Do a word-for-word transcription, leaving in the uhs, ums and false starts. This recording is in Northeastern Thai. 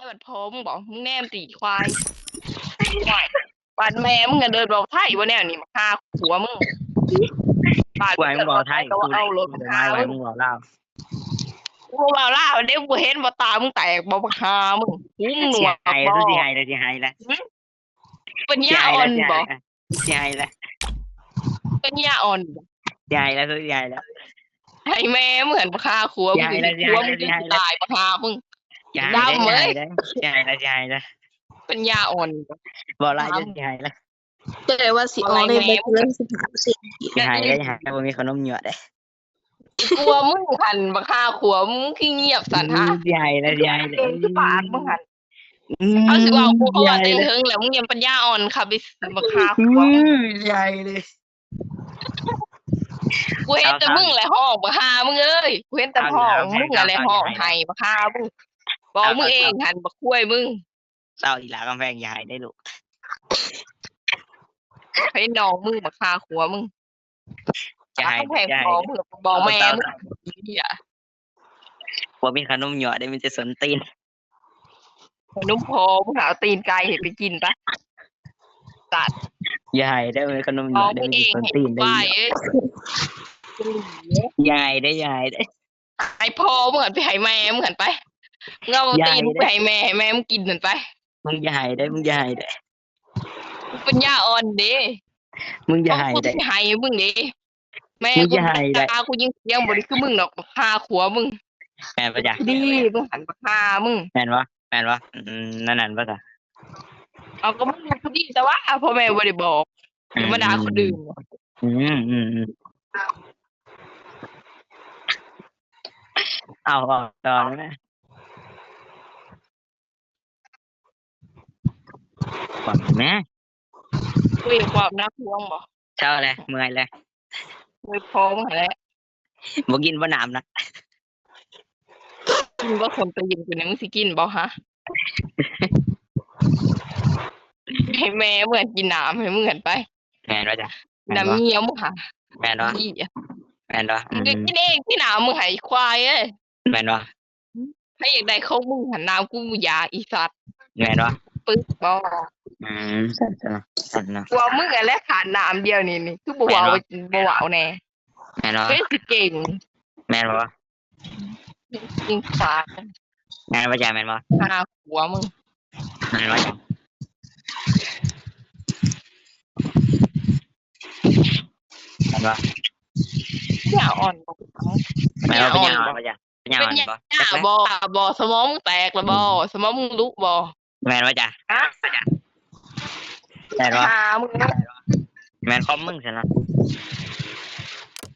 บัดพ่อมึงบ่ มึงแนมติอีควาย บ้านแม่มึงอะเดินเว้าไทบ่แนวนี้ บักห่าขัวมึง บ้าน ควายมึงเว้าไท ก็เอารถ มึงมาไว้มึงเว้าลาว กูเว้าลาวเด้ กูเห็นบ่ ตามึงแตกบ่ บักห่ามึง หูมึงหน สิ วก หาย บ่ แล้วสิหายแล้วสิหายแล้ว ปัญญาอ่อนบ่ สิหายแล้ว ปัญญาอ่อนบ่ สิหายแล้วสิหายแล้ว ให้แม่มึงหัน บักห่าขัวมึง สิหายแล้ว ขัวมึง สิหายแล้ว ตาย บักห่ามึง สิหาย ดำเอ้ย สิหายแล้วสิหายแล้ว ปัญญาอ่อนบ่ เว้าลาวจนสิหายแล้ว แต่ว่าสิออกได้บ่เกินสิบห้าเปอร์เซ็นต์ สิหายแล้วสิหายแล้ว บ่มีขนมหยอดเลย ขัวมึงหัน บักห่าขัวมึง คือเงียบสั่นฮะ สิหายแล้วสิหายแล้ว เก่งคือปากมึงหัน อืม เอาสิว่ากูเขาว่าแต่เฮิงแล้ว มึงยังปัญญาอ่อนค่ะ ไปบักห่า อื ขัวมึง มสิหายเลย กูเห็นแต่มึงแหละห้อง บักห่ามึงเอ้ย กูเห็นแต่ห้อง เอาอีกแล้ว มึงอะไร เอา ห้อง เอา ไห้ บักห่ามึง บอก เอา มึงเองหัน บักขัวมึง เศร้าอีหลากำแพงอย่าหายได้ลูก ให้น้องมึง บักห่าขัวมึง อย่าหาย กำแพง อย่าหาย บอกมึง บอกแม่มึง บ่มีขนมหยอดได้ มีแต่ส้นตีน ขนมพอมึงหาเอาตีนไก่ให้ไปกินปะ สัตว์ อย่าหายได้ มีขนมหย น้อ อง ดได้ มึง มี เอ แต่ ง ส้น ให้ ตีนได้ ไปเอ้ย อย่าหายได้อย่าหายได้ ให้พ่อมึงหันไปให้แม่มึงหันไป เงา อย่า ตีน ให้ มึงไปให้แม่ให้แม่มึงกินหันไป มึงอย่าหายได้ มึงอย่าหายได้ ปัญญาอ่อนเด้ มึงอย่าหาย กู ได้ สิให้มึงเด้ แม่ มึง กู อย่าให้ได้ ตากูยังเสียงบ่ได้คือมึงดอก บักห่าขัวมึง แม่นปะจ๊ะ ดี มึงหัน บักห่ามึง แม่นวะแม่นวะอืมนั่นนั่นปะจ๊ะ เอาก็มึงดีแต่ว่าพ่อแม่บ่ได้บอก อืม มาด่าคนอื่น อืมอืมอืมเอาออกต่อเลยนะก่อนแม่ คุยความน่าพวงบ่ เช้าเลยเมื่อยเลย คุยพร้อมแหละ บ่กินบ่น้ำนะ กินบ่คนตีนกูเนี่ย มึงสิกินบ่ฮะ ให้แม่เหมือนกินน้ำให้เหมือนไป แม่นปะจ๊ะ น้ำเงี้ยวมึงหา แม่นวะ อี๋ แม่นวะอื มึง ม ก็กินเองที่น้ำมึงหายควายเอ้ย แม่นวะ ถ้าอยากได้ของมึงหันน้ำกูอยากอีสัตว์ แม่นวะ ปึ๊กบ่ อืมสั่นสั่นสั่นเนาะ กลัวมึงอะไรขาดน้ำเดียวนี่นี่คือบ่เว้า แม่นวะ บ่เว้าแน่ แม่นวะ เป็นสิเก่ง แม่นวะ จริงสา แม่นปะจ๊ะแม่นวะ หาหัวมึง แม่นวะจ๊ะแม่นวะ อย่าอ่อนบ่ แม่นวะ ปั ปั ญ ญ ญา ญา อ่ อ่ อ อน นปะจ๊ะปัญญา เป็น อ่อน หยัง ปะ บ่บ่สมองมึงแตกแล้วบ่ สมองมึงลุกบ่ แม่นปะจ๊ะ ฮะ แม่นวะ หามึง แม่นคอมมึงสินะ